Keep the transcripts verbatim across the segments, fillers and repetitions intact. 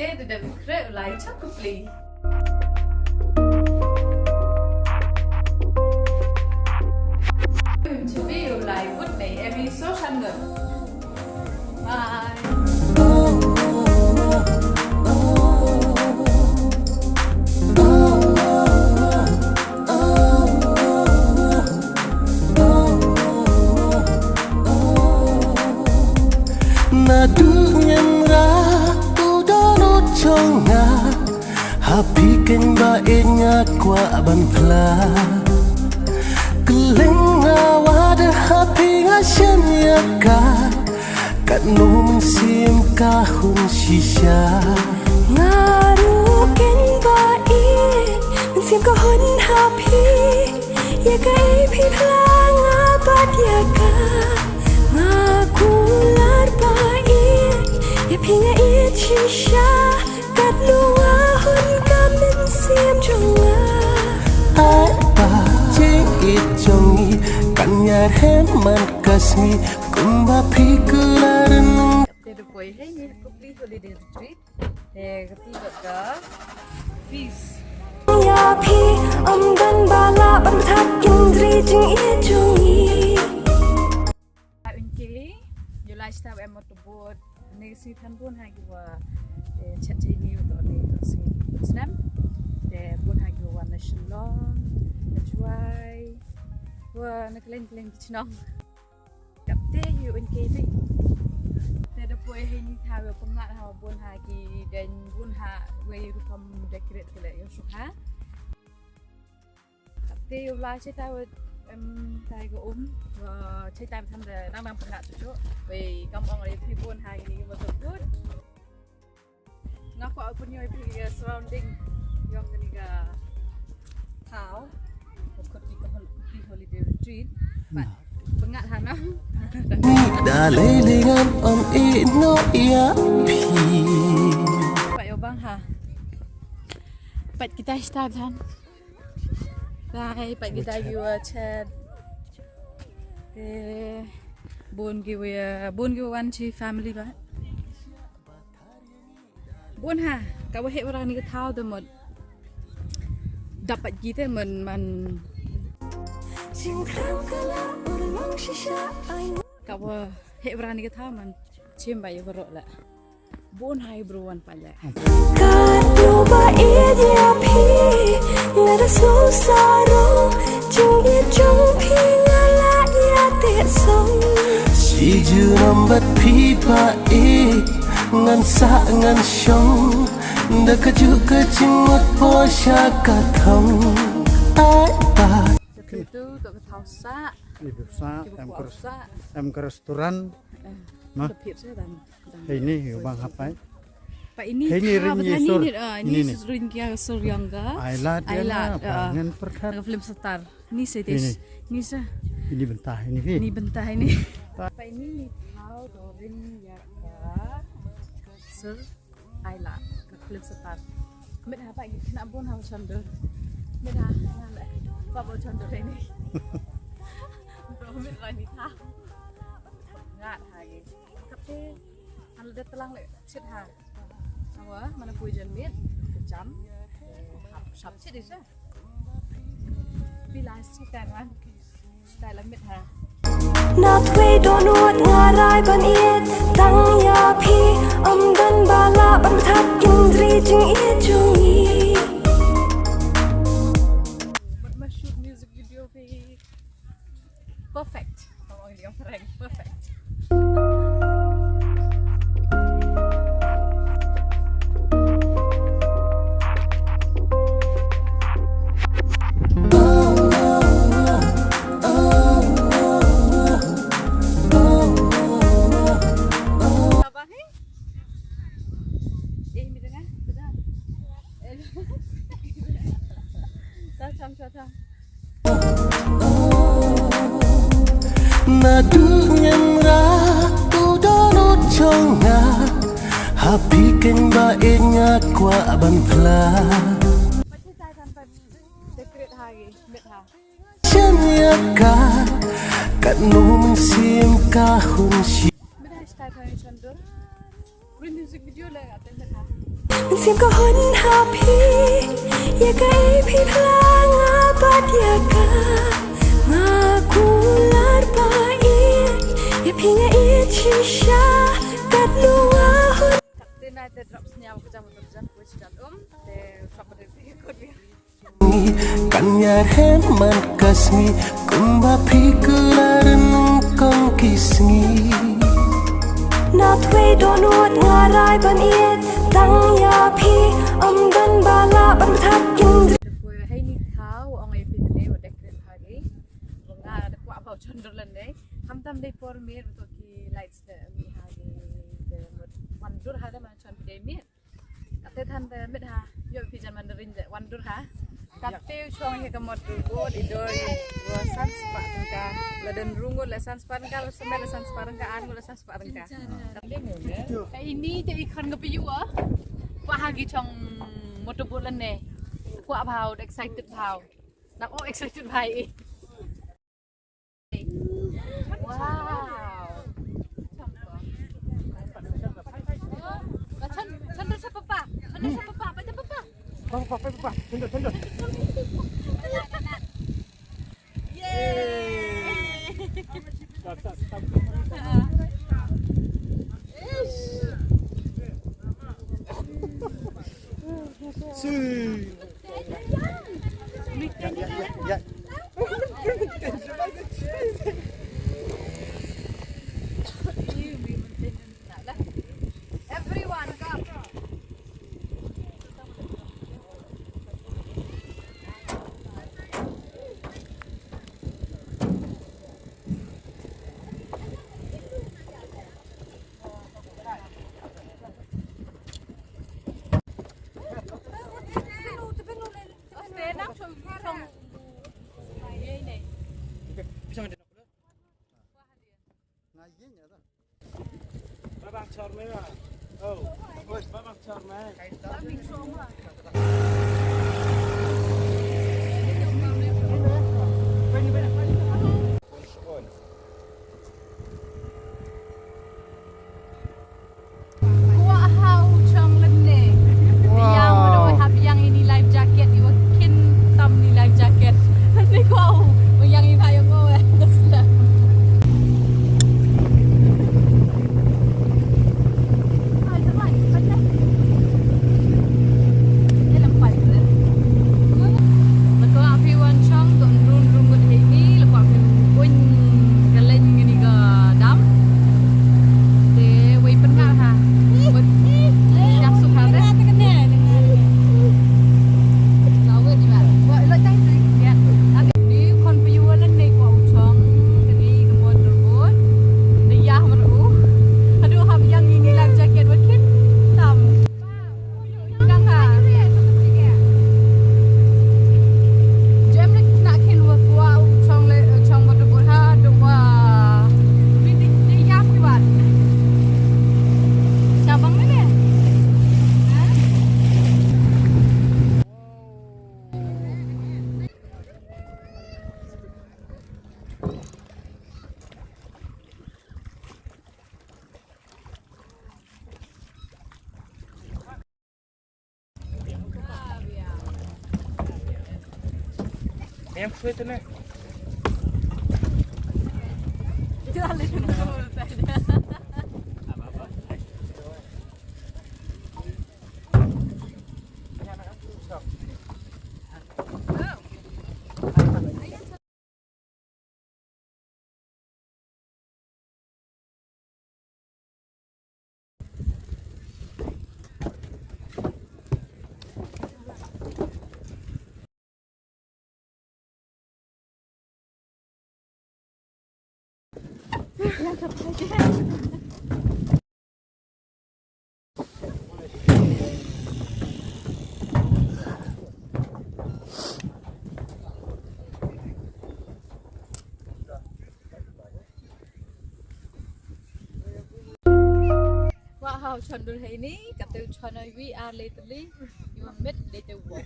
Te da dep khreh u lai chap ka pli. Chibi u lai wut nei emi so shan ngut. Bye. Naduh ngin rah u dohnud jong nga, ha phi keiñ ba ïeit nga kwah ban phla. Kylleng nga wad ha phi nga shem ïa ka, katno mynsiem ka hun shisha. Nga ruh keiñ ba ïeit mynsiem ka hun ha phi. Ïa kaei phi phla nga bad ïa ka. Nga kular ba ïeit ïa phi nga ïeit shisha. Katno nga hun ka mynsiem jong nga. Ai ba jingïeit jong ngi kan ïarhem man ka sngi kumba phi kular. Te da poi hei ngi ha Kupli Holiday Retreat. Te ka phi dot ka fees. Ïa phi ym don ba lah ban thad kynjri jingïeit jong ngi. Uiñ ke, ïa la shita em motorboat. Ne ka sngi than bun ha ki wa, eh, chet chei ni to ne to sngi snem. Te bun ha ki wa na Shillong, na Jowai, wa na kylleng kylleng ki chnong. Kap te ïa uiñ ke te. Te da poi hei ni thaw ïa pyngngad ha bun ha ki deiñ bun ha wei rukom decorate ki la ïoh suk ha. Kap te ïa u la chei tai wa, em, tai ka um, wa chei tai wa tham da dang dang pyngngad tu chu. Wei kam ong ïa phi bun ha ki ni ki motorboat. Nga kwah pynïoh ïa phi ka surrounding jong kane ka thaw. Ka Kupli, ka hol-, Kupli Holiday Retreat. Bad pyngngad hangne. Ni da lei lei ngam ym ïehnoh ïa phi. Pat ïoh bang ha. Pat kita start han. Dai pat kita ki wa chat. Eh, bun ki wa, bun ki wa wan chi family ba. Bun ha, ka wa heh wara ni ka thaw da mut. Dapat kita man, man. Ka wa heh wara ni ka thaw man. Chim ba ïa ka roh la. Bun ha ïa bru wan pale. Katno ba ïeit ïa phi, nga da sngewsih sa ruh, jingïeit jong phi nga la ïa teh song. Shi junom bad phi ba ïeit, ngan sah ngan shong, da kajuh ka jingmut poi sha ka thong. Ai ba. Sa tu tu ka thaw sah. Ki buk sah, em ka res-, em ka restaurant. Eh, ma? Ka phit sa dan. Hei ni, ïa bang hapai. Pa ini. Hei ni ring ni sur. Ini sur ring kia sur yang ga. Ai lad, ai lad, ngan perkhat. Ka film star. Ni sa tis. Ni sa. Ini bentah ini. Ini bentah ini. Pa ini ni thaw do ring ya ga sur. Ai la ka film star. Mit ha pa ngi na bun ha chondor. Mit ha na le. Pa bo chondor ini. Bro mit la ni tha. Ngat ha ngi. Kap te. Han le da tlang le chit ha. Awa, mana pui jan mit, jam. Hap, sap chit isa. Pila chit kan wan. Style a mit ha. Na thwe don wot nga rai ban ïeit tang ïa phi, ym don ba lah ban thad kynjri jingïeit jong ngi. But ma shoot music video phi. Perfect. Ong ong ong prank. Perfect. Apa ni? Eh, ni tengah. Sudah. Eh. Dah, cam, cam, cam. Naduh ngim rah u dohnud jong nga, ha phi keiñ ba ïeit nga kwah ban phla. Decorate ha ngi, mit ha. Shem ïa ka, katno mynsiem ka hun shi. Mit ha, style ha ngi chondor. Green music video le, atem mit ha. Sim ka hun ha phi, ïa kaei phi phla nga bad ïa ka. Nga kular ba ïeit ïa phi, nga ïeit shisha kat nongwei hun. Te nai te drop sniaw ka jam ka jam ko chi dan um te sop de phi ko ni. Kan ïarhem man ka sngi kumba phi kular nyngkong ki sngi. Na twe dohnud nga rai ban ïeit tang ïa phi, ym don ba lah ban thap kin. Te poi hei ni thaw ong ai phi te ne wa dek rit ha gi. Nga da kwah ba u chon dur lane. Khamtam dei por mir to ki lights te mi ha gi. Te wan dur ha da man chon dei mir. Kate than te mit ha, ïoh phi jan Mandarin de, wan dur ha. Kate u chong hi ka mot dur bot, i dor i wa san spah tyngka. La don ru ngut la san spah tyngka, la semen la san spah tyngka, ar ngut la san spah tyngka. Ka ini te i khon ka pyu a. Kwah ha ki chong motor boat lane. Kwah bha u, excited bha u. Nak o excited bha i. Wow. Chan, chan dur sa papa. Chan dur sa papa. Baca papa. Papa, papa, papa. Chan dur, chan dur. Yay. Stop, stop, stop. Sui. Everyone, come. Kwah ha u chong lynne. Wow. Biang, u dei hap biang ini life jacket, i wa khin tam ni life jacket. Lynne kwah u, wa yang i pha yong o, eh, da sla. Ai, da bai, bai da. Ïa lam pai da. Lada kwah phi wan chong to run run ngut hei ni, lada kwah phi buiñ ka leng ngi ni ka dam. Te wei pynngad ha. Wei yak suk ha te. Ka wei ni ba. Wei lo tai tu. Ya. Ni khon phi wan lane kwah u chong, ka ni ka motor boat. Ni ya mar u. Aduh hap yang ngi ni life jacket wa khin tam. Wow, chon dur hei ni, katu chon oi wi a le teli, yu mit le te wo.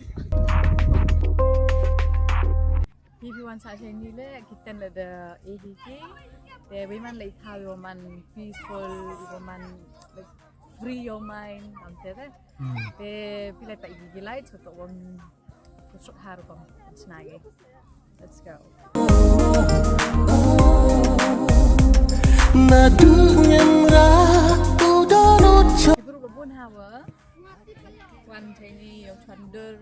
Phi phi wan sa hei ni le, kiten le de A D K. Te wi man le thaw wi man peaceful, wi man like free your mind, kam te te. Te phi la ta igi gilai, so to wang to sok har kom chna ge. Let's go. Na du ngen ra u don u cho. Ki bru ba bun hawa. Wan thaini yow chwan dur.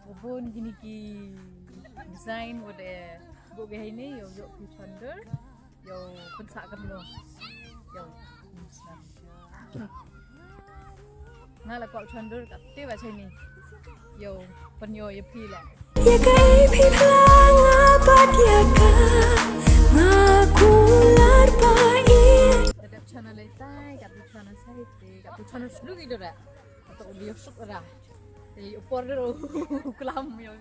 Ba bun kini ki design wa de bu ge haini yow yow ki chwan dur. Yow pynsah kan lo. Yow. Nga la kwah chwan dur kat te ba chai ni. Yow, pynyoh ïa phi la. Ïa ka i phi phla nga pat ïa ka. Nga kular pa i. Ka dep chwan na lai tai, ka dep chwan na sai te, ka dep chwan na slu ki dur ra. Ka to u liyo suk ra. Te u por dur u klam yow.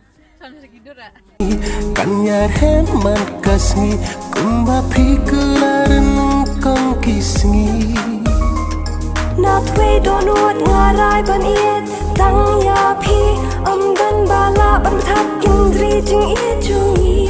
Kan ïa rhem man ka sngi kumba phi kylla ryngkong ki sngi. Na thwei dohnud nga rai ban ïeit tang ïa phi. Ym don ba lah ban thap jingri jingïeit jong ngi.